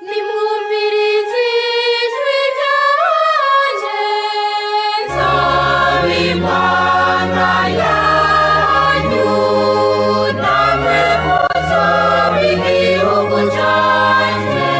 Nimwumvirize ijwi ryanje, nsaba Imana yanyu, namwe muzoba igihugu canje.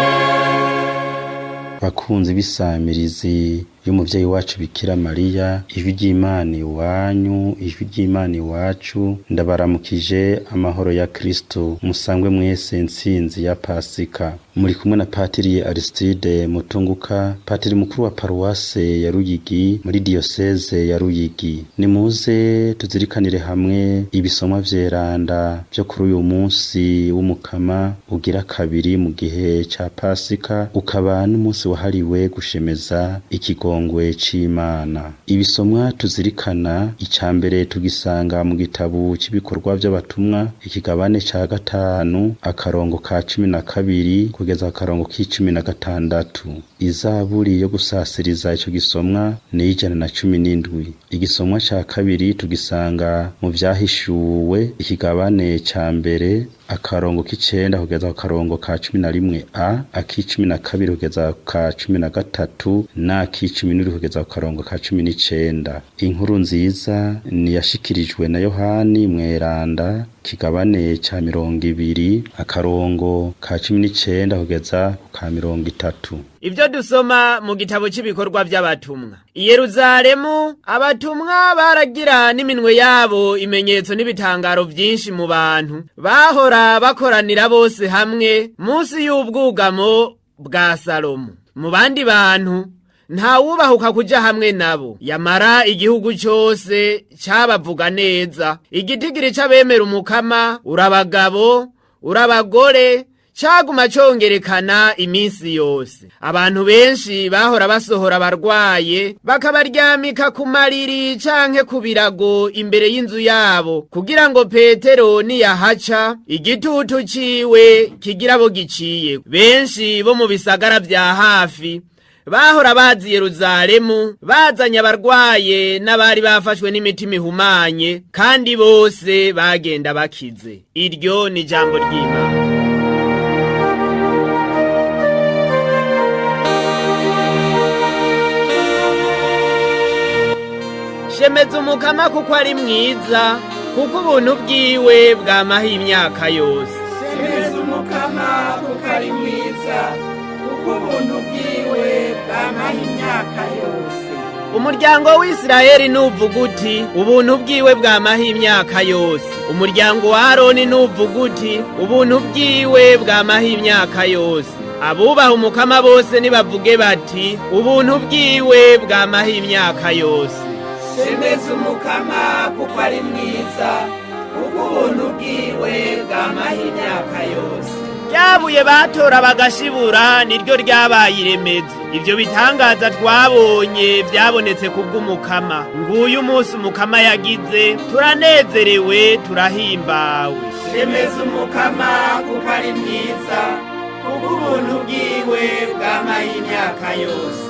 Bakunzi b'isamirizi y'umuvyeyi wacu Bikira Mariya, ijwi ry'Imana iwanyu, ijwi ry'Imana iwacu, ndabaramukije amahoro ya Kristo. Musangwe mwese ntsinzi ya Pasika. Muri kumwe na Patiri Aristide Mutunguka, patiri mukuru wa paruwase ya Ruyigi muri diyoseze ya Ruyigi. Nimuze tuzirikanire hamwe ibisomwa vyeranda vyo kuri uyu munsi w'Umukama ugira kabiri mu gihe ca Pasika, ukaba n'umunsi wahariwe gushemeza ikigongwe c'Imana. Ibisomwa tuzirikana, ica mbere tugisanga mu gitabo c'ibikorwa vy'abatumwa, ikigabane ca gatanu, akarongo ka 12 kugeza akarongo k'16. Izaburi yo gusasiriza ico gisomwa ni 117. Igisomwa ca kabiri tugisanga mu vyahishuwe, ikigabane ca mbere, akarongo k'9 kugeza ku karongo ka 11 a, ak'12 kugeza ka 13 n'ak'17 kugeza ku karongo ka 19. Inkuru nziza ni yashikirijwe na Yohani Mweranda, kigabane ca 20, akarongo ka 19 kugeza ka 30. Ivyo dusoma mu gitabo c'ibikorwa vy'abatumwa. I Yeruzalemu abatumwa baragira n'iminwe yabo imenyetso n'ibitangaro vyinshi mu bantu. Bahora bakoranira bose hamwe munsi y'ubwugamo bwa Salomo. Mu bandi bantu ntawubahuka kuja hamwe nabo. Yamara igihugu cose cabavuga neza. Igitigiri c'abemera Umukama, urabagabo, urabagore, caguma congerekana iminsi yose. Abantu benshi bahora basohora abarwaye bakabaryamika ku mariri canke ku birago imbere y'inzu yabo, kugira ngo Petero niyahaca igitutu ciwe kigira abo giciye. Benshi bo mu bisagara vya hafi bahora bazi Yeruzalemu bazanye abarwaye n'abari bafashwe n'imitima ihumanye, kandi bose bagenda bakize. Iryo ni ijambo ry'Imana. Shemeza Umukama kuko ari mwiza, kuko ubuntu bwiwe bwamaho imyaka yose. Shemeza Umukama kuko ari mwiza, kuko ubuntu bwiwe bwamaho imyaka yose. Umuryango w'Isirayeli nuvuga uti: ubuntu bwiwe bwamaho imyaka yose. Umuryango wa Aroni nuvuga uti: ubuntu bwiwe bwamaho imyaka yose. Abubaha Umukama bose nibavuge bati: ubuntu bwiwe bwamaho imyaka yose. Shemeza Umukama kuko ari mwiza, kuko ubuntu bwiwe bwamaho imyaka yose. Ryabuye batora bagashibura niryo ryabaye iremezo. Ivyo bitangaza twabonye vyabonetse kubw'Umukama. Nguyu umunsi Umukama yagize, turanezerewe turahimbawe. Shemeza Umukama kuko ari mwiza, kuko ubuntu bwiwe bwamaho imyaka yose.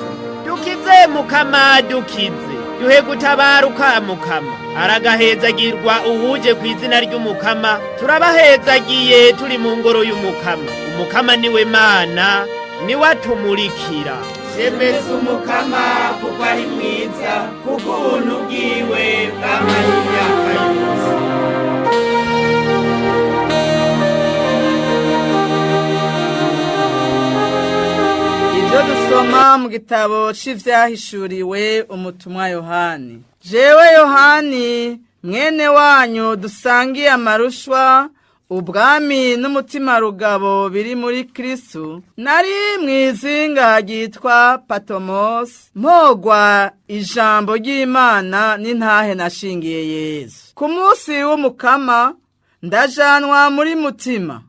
Dukize Mukama, dukize, duhe gutabaruka Mukama. Aragahezagirwa uwuje ku izina ry'Umukama. Turabahezagiye turi mu ngoro y'Umukama. Umukama niwe Mana, niwe atumurikira. Shemeza Umukama kuko ari mwiza, kuko ubuntu bwiwe bwamaho imyaka yose. Ibyo dusoma mu gitabo c'Ivyahishuriwe umutumwa Yohani. Jewe Yohani, mwene wanyu dusangiye amarushwa, ubwami n'umutima rugabo biri muri Kristu, nari mw'izinga ryitwa Patomos, mpogwa ijambo ry'Imana n'intahe nashingiye Yesu. Ku munsi w'Umukama ndajanwa muri mutima,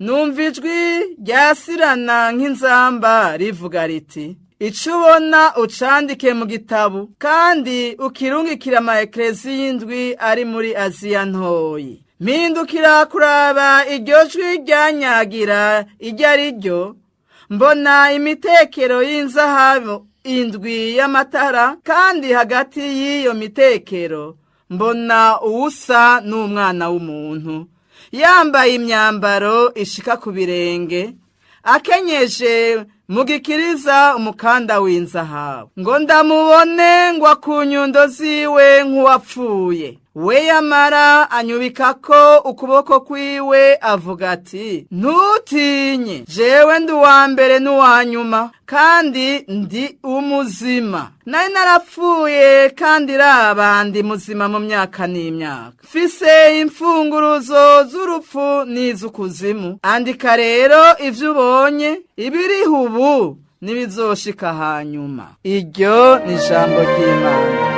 numva ijwi ryasirana nk'inzamba rivuga riti: ico ubona ucandike mu gitabo, kandi ukirungikira ama eklezi y'indwi ari muri Aziya Ntoyi. Mpindukira kuraba iryo jwi ryanyagira iryo ari ryo, mbona imitekero y'inzahabu indwi y'amatara, kandi hagati y'iyo mitekero mbona uwusa n'umwana w'umuntu, yambaye imyambaro ishika ku birenge, akenyeje mu gikiriza umukanda w'inzahabu. Ngo ndamubone ngwa ku nyundo ziwe nk'uwapfuye. We yamara anyubikako ukuboko kwiwe avuga ati: Ntutinye, jewe ndi uwa mbere n'uwa nyuma, kandi ndi umuzima. Nari narapfuye, kandi raba ndi muzima mu myaka n'imyaka. Mfise imfunguruzo z'urupfu n'iz'ukuzimu. Andika rero ivyo ubonye, ibiriho ubu n'ibizoshika hanyuma. Iryo ni ijambo ry'Imana.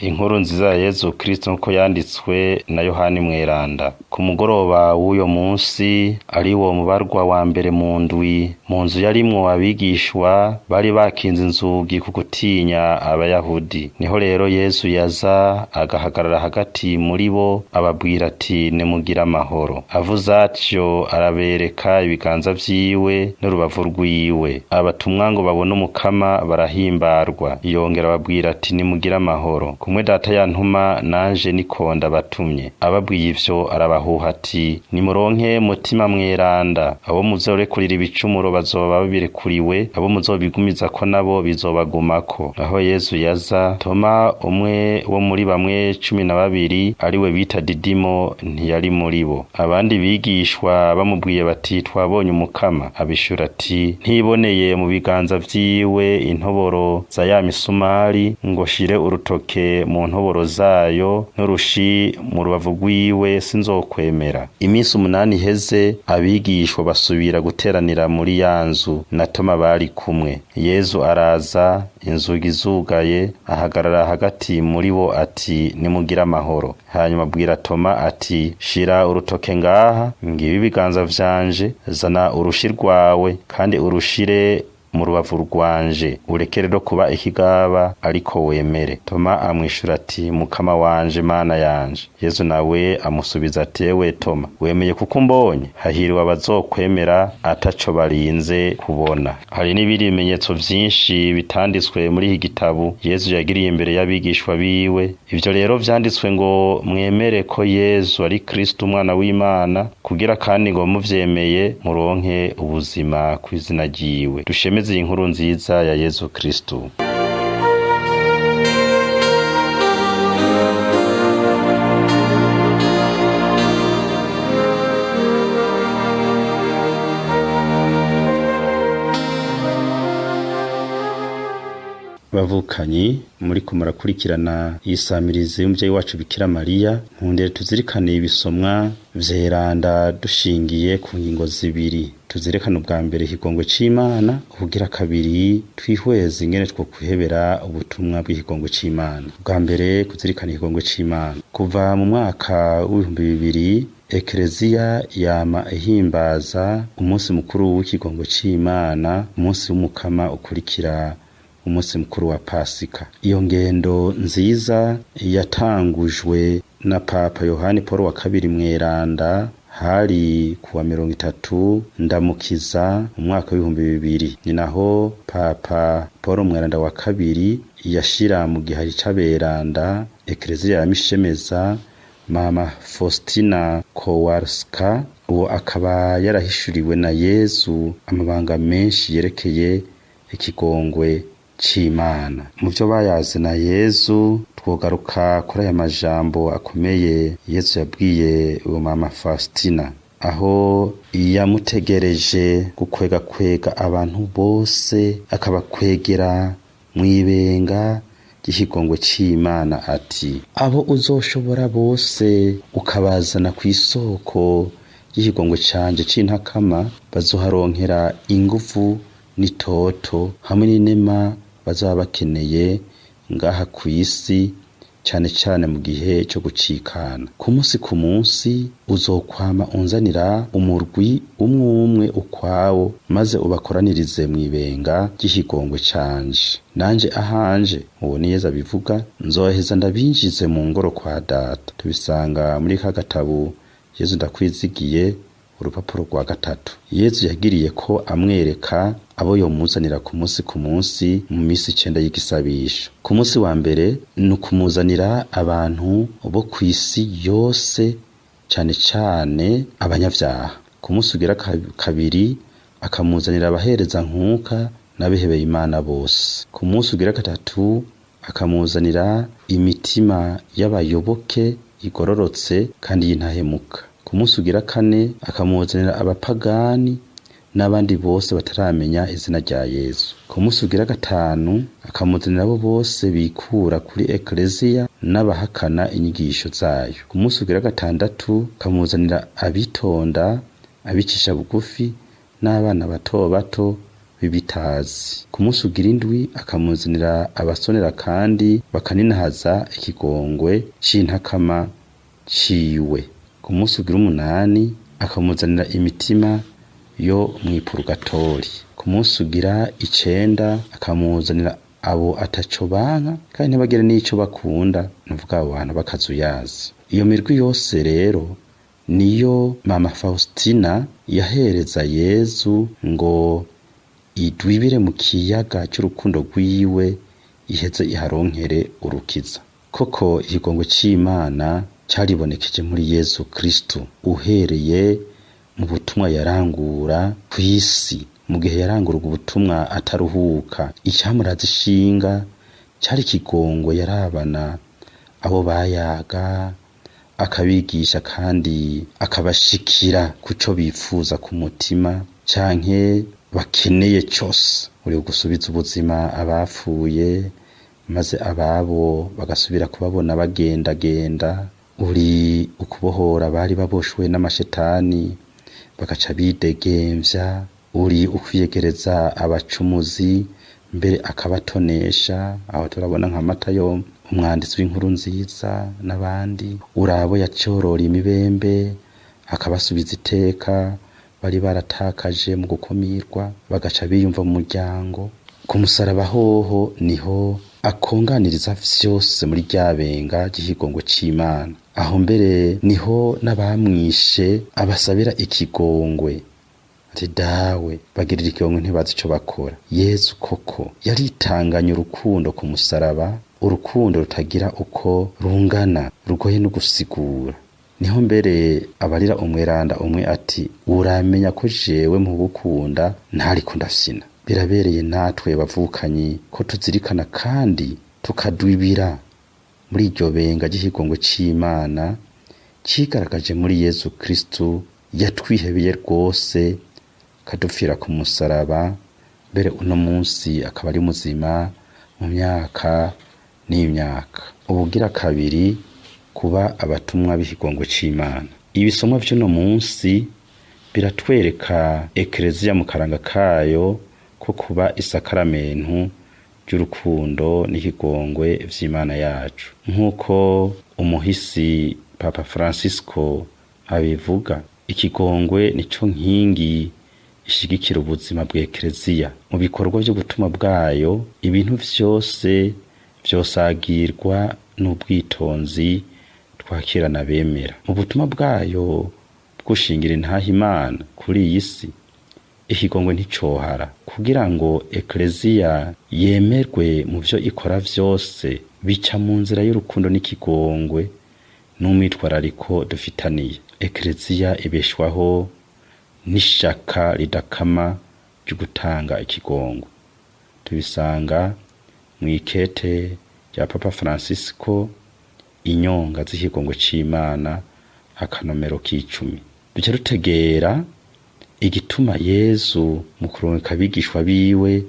Inkuru nziza ya Yezu Kristo nkuko yanditswe na Yohani Mweranda. Ku mugoroba w'uyo munsi, ari wo mubarwa wa mbere mu ndwi, mu nzu yarimwo abigishwa bari bakinze inzugi ku gutinya Abayahudi. Niho rero Yezu yaza agahagarara hagati muri bo, ababwira ati: Nimugire amahoro. Avuze atyo arabereka ibiganza vyiwe n'urubavu rwiwe. Abatumwa ngo babone Umukama barahimbarwa. Yongera ababwira ati: Nimugire amahoro. Kumwe Data yantuma, nanje niko ndabatumye. Ababwiye ivyo arabahuha ati: Nimuronke Mutima Mweranda. Abo muzorekurira ibicumuro bazoba babirekuriwe, abo muzobigumizako nabo bizobagumako. Aho Yezu yaza, Toma, umwe wo muri bamwe 12, ariwe bita Didimo, ntiyari muri bo. Abandi bigishwa bamubwiye bati: Twabonye Umukama. Abishura ati: Ntiboneye mu biganza vyiwe intoboro za ya misumari, ngo shire urutoke mu ntoboro zayo n'urushi mu rubavu rwiwe, sinzokwemera. Iminsi 8 iheze, abigishwa basubira guteranira muri ya nzu, na Toma bari kumwe. Yezu araza, inzugi zugaye, ahagarara hagati muri bo ati: Nimugire amahoro. Hanyuma abwira Toma ati: Shira urutoke ngaha, ngibi ibiganza vyanje, zana urushi rwawe kandi urushire mu rubavu rwanje, ureke rero kuba ikigaba, ariko wemere. Toma amwishura ati: Mukama wanje, Mana yanje. Yezu nawe amusubiza ati: Ewe Toma, wemeye kuko umbonye? Hahiriwe abazokwemera ataco barinze kubona. Hari n'ibindi bimenyetso vyinshi bitanditswe muri iki gitabo Yezu yagiriye imbere y'abigishwa biwe. Ivyo rero vyanditswe ngo mwemere ko Yezu ari Kristo umwana w'Imana, kugira kandi ngo muvyemeye muronke ubuzima kw'izina ryiwe. Dushemeze iyi nkuru nziza ya Yezu Kristo. Bavukanyi muri ko murakurikirana isamirizi y'umuvyeyi wacu Bikira Mariya, nkundere tuzirikane ibisomwa vyeranda dushingiye ku ngingo zibiri. Tuzirikane ubwa mbere ikigongwe c'Imana, ubugira kabiri twihweze ingene two kwihebera ubutumwa bw'ikigongwe c'Imana. Ubwa mbere, kuzirikana ikigongwe c'Imana. Kuva mu mwaka w'2000, Ekereziya yama ihimbaza umunsi mukuru w'ikigongwe c'Imana, umunsi w'Umukama ukurikira umunsi mukuru wa Pasika. Iyo ngendo nziza yatangujwe na Papa Yohani Paul wa kabiri Mweranda, hari kuwa 30 Ndamukiza mu mwaka w'2000. Ni naho Papa Paul Mweranda wa kabiri yashira mu gihari c'aberanda Ekereziya ya Mishemeza Mama Faustina Kowalska. Uwo akaba yarahishuriwe na Yezu amabanga menshi yerekeye ikigongwe c'Imana. Mu vyo bayaze na Yezu, twogaruka kuri aya majambo akomeye Yezu yabwiye uwo Mama Faustina, aho yamutegereje gukwega kwega abantu bose, akabakwegera mw'ibenga ry'ikigongwe c'Imana, ati: Abo uzoshobora bose ukabazana kw'isoko ry'ikigongwe canje c'intakama, bazoharonkera inguvu n'itoto hamwe n'inema bazaba bakeneye ngaha kw'isi cane cane mu gihe cyo gucikana. Ku munsi ku munsi uzokwama unzanira umurwi umwe umwe ukwawo, maze ubakoranirize mw'ibenga ry'ikigongwe canje. Nanje ahanje, uwo ni Yezu abivuga, nzoheza ndabinjize mu ngoro kwa Data. Tubisanga muri ka gatabo Yezu ndakwizigiye, urupapuro rwa 3. Yezu yagiriye ko amwereka abo yomuzanira ku munsi ku munsi mu misi 9 y'igisabisho. Ku munsi wa mbere ni ukumuzanira abantu bo kw'isi yose, cane cane abanyavyaha. Ku munsi ugira kabiri akamuzanira abahereza nkuka n'abihebeye Imana bose. Ku munsi ugira 3 akamuzanira imitima y'abayoboke igororotse kandi y'intahemuka. Ku munsi ugira 4 akamuzanira abapagani n'abandi bose bataramenya izina rya Yezu. Ku munsi ugira 5 akamuzanira abo bose bikura kuri Ekleziya n'abahakana inyigisho zayo. Ku munsi ugira 6 akamuzanira abitonda, abicisha bugufi n'abana bato bato b'ibitazi. Ku munsi ugira 7 akamuzanira abasonera kandi bakaninahaza ikigongwe c'intakama ciwe. Ku munsi ugira 8 akamuzanira imitima yo mw'ipurugatori. Ku munsi ugira 9 akamuzanira abo ataco banka kandi ntibagire n'ico bakunda, nuvuga abo bantu bakazuyazi. Iyo mirwi yose rero niyo Mama Faustina yahereza Yezu ngo idwibire mu kiyaga c'urukundo rwiwe, iheze iharonkere urukiza. Koko ikigongwe c'Imana caribonekeje muri Yezu Kristu uhereye mu butumwa yarangura kw'isi. Mu gihe yarangura ubwo butumwa ataruhuka, icamuraza ishinga cari ikigongwe yarabana abo bayaga, akabigisha kandi akabashikira kuco bifuza ku mutima canke bakeneye cose. Uri gusubiza ubuzima abapfuye, maze ababo bagasubira kubabona bagendagenda. Uri ukubohora abari baboshwe n'amashetani bagaca bidegemvya. Uri ukwiyegereza abacumuzi mbere akabatonesha. Aho turabona nka Matayo umwanditsi w'inkuru nziza n'abandi. Urabo yacorora imibembe akabasubiza iteka bari baratakaje mu gukumirwa, bagaca biyumva mu muryango. Ku musaraba hoho niho akonganiriza vyose muri rya benga ry'ikigongwe c'Imana. Aho mbere niho n'abamwishe abasabira ikigongwe, ati dawe bagirira ikigongwe ntibazi ico bakora. Yezu koko yaritanganye urukundo ku musaraba, urukundo rutagira uko rungana, rugoye no gusigura. Niho mbere abarira umweranda umwe ati uramenya ko jewe mu gukunda ntariko ndafyina. Birabereye natwe bavukanyi ko tuzirikana kandi tukadwibira muri iryo benga ry'ikigongwe c'Imana cigaragaje muri Yezu Kristu, yatwihebeye rwose kadupfira ku musaraba, mbere uno munsi akaba ari muzima mu myaka n'imyaka. Ubugira kabiri, kuba abatumwa b'ikigongwe c'Imana. Ibisomwa vy'uno munsi biratwereka Ekleziya mu karanga kayo ko kuba isakaramentu ry'urukundo n'ikigongwe vy'Imana yacu. Nk'uko umuhisi Papa Francisco abivuga, ikigongwe nico nkingi ishigikira ubuzima bw'Ekleziya. Mu bikorwa vy'ubutumwa bwayo, ibintu vyose vyosagirwa n'ubwitonzi twakirana bemera. Mu butumwa bwayo bw'ushingira intahe Imana kuri iyi si, ikigongwe nticohara. Kugira ngo Ekleziya yemerwe mu vyo ikora vyose, bica mu nzira y'urukundo n'ikigongwe n'umwitwarariko dufitaniye. Ekleziya ibeshwaho n'ishaka ridakama ryo gutanga ikigongwe. Tubisanga mw'ikete rya Papa Francisco, inyonga z'ikigongwe c'Imana, akanomero k'icumi. Duca dutegera igituma Yezu mu kurungika abigishwa biwe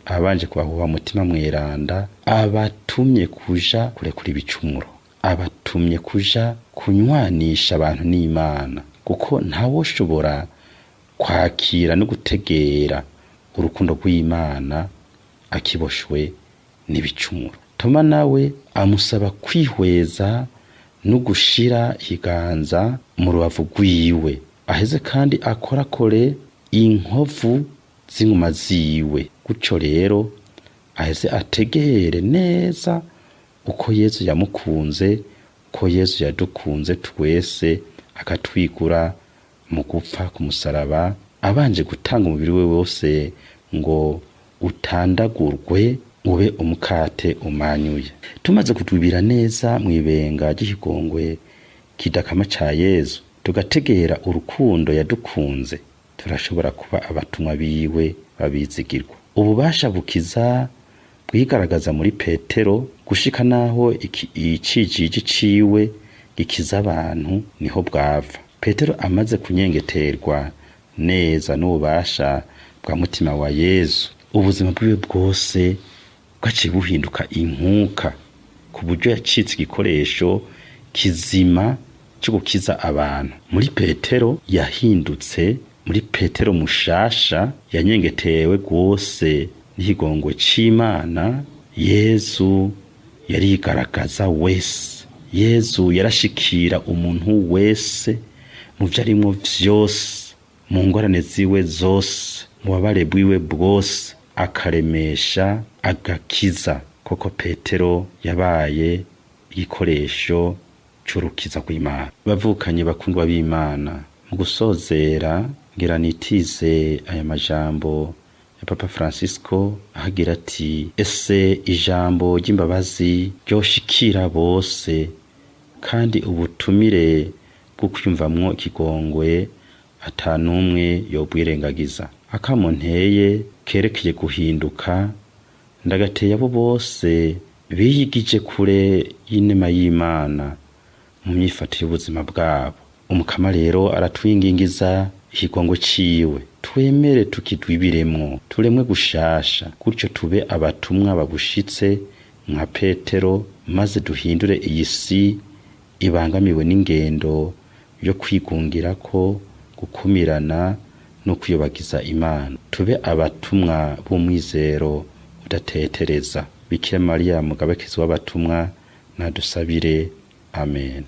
abanje kubahuha mutima mweranda, abatumye kuja kurekura ibicumuro, abatumye kuja kunywanisha abantu n'Imana, kuko ntawoshobora kwakira no gutegera urukundo rw'Imana akiboshwe n'ibicumuro. Toma nawe amusaba kwihweza no gushira ikiganza mu rubavu rwiwe, aheze kandi akorakore inkovu z'inkuma ziwe. Gutyo rero aheze ategere neza uko Yezu yamukunze, ko Yezu yadukunze twese akatwigura mu gupfa ku musaraba, abanje gutanga umubiri we wose ngo utandagurwe ube umukate umanyuye. Tumaze kutwibira neza mu ibenga ry'ikigongwe kidakama ca Yezu, tugategera urukundo yadukunze, turashobora kuba abatumwa biwe babizigirwa. Ububasha bukiza bwigaragaza muri Petero gushika naho icijiji ciwe gikiza abantu niho bwava. Petero amaze kunyengeterwa neza n'ububasha bwa mutima wa Yezu, ubuzima bwiwe bwose bwaciye buhinduka inkuka, ku buryo yacitse igikoresho kizima cyo gukiza abantu. Muri Petero yahindutse muri Petero mushasha yanyengetewe rwose n'ikigongwe c'Imana. Yezu yarigaragaza wese, Yezu yarashikira umuntu wese mu vyo arimwo vyose, mu ngorane ziwe zose, mu bubabare bwiwe bwose, akaremesha agakiza. Koko Petero yabaye igikoresho c'urukiza rw'Imana. Bavukanye bakundwa b'Imana, mu gusozera ngira nitize aya majambo ya Papa Francisco ahagira ati: ese ijambo ry'imbabazi ryoshikira bose, kandi ubutumire bwo kwiyumvamwo ikigongwe ata n'umwe yobwirengagiza. Akamo nteye kerekeye guhinduka ndagateye abo bose biyigije kure y'inema y'Imana mu myifato y'ubuzima bwabo. Umukama rero aratwingingiza ikigongo ciwe, twemere tukidwibiremwo, turemwe gushasha, gutyo tube abatumwa babushitse nka Petero, maze duhindure iyi si ibangamiwe n'ingendo yo kwigungirako, gukumirana no kwiyobagiza Imana. Tube abatumwa b'umwizero udatetereza. Bikira Mariya mugabekazi w'abatumwa, nadusabire. Amen.